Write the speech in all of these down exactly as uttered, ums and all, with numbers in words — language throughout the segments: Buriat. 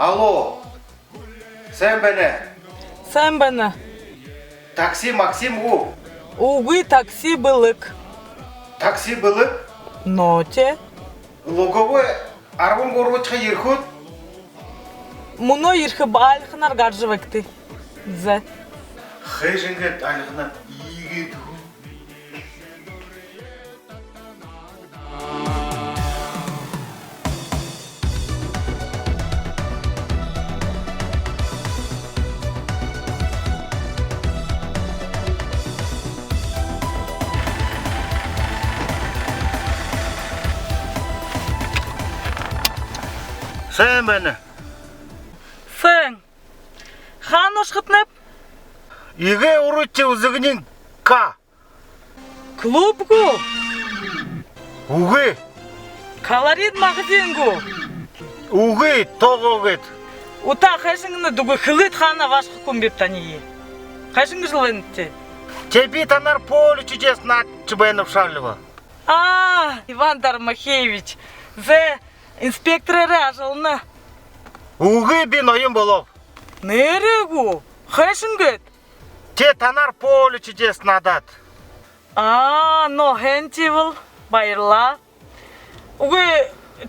Алло. Сайн байна. Сайн байна. Такси Максим гү? Үгы, такси бэлэг. Такси бэлэг? Но тэ. Луговой арбан гурбадахиһаа ерэхэ гүт? Мүнөө ерэхэб, айлханаар гаража байгты. Зэ. Хайшан гээд айлханаар иигээд үгы. Сайн байна. Сайн. Хаана ошохотнайб? Иигээ урдаа үзэгынь ка. Клуб гү? Үгы. Колорит магазин гү? Үгы, тогоо гээд. Ута, хайшан гэнэ, үгы, хэлыт, хаана абаашаха хүн биб таниие. Хайшан гэжэ лэ байна тэ? Тэ, би танаар «Поле чудес» наадажа байнаб шалва. А, Иван Дармахеевич, зэ, инспектораараа ажаллана. Үгы, би ноён болооб. Нээрээ гү? Хайшан гээд? Тэ, танаар «Поле чудес» наадаад. А, но һайн тиибэл, баярлаа. Үгы,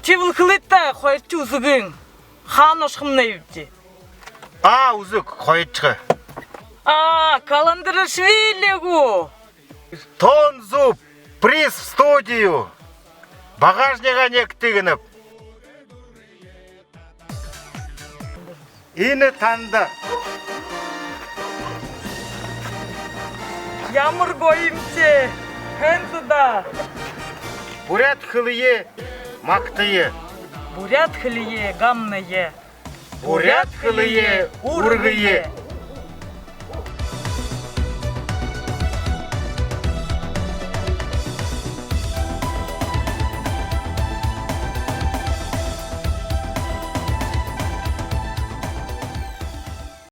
тиибэл хэлыт даа, хоёрдохи үзэгынь. Хаана ошохомнай бибди? А, үзэг, хоёрдохи. А, Каландаришвили гү? Тон зүб, приз в студию. Багажнигаа нээгты гэнэб. Энэ танда. Ямар гоё юм тэ. Һайн даа. Буряад хэлэеэ магтая. Буряад хэлэеэ гамная. Буряад хэлэеэ үргэе.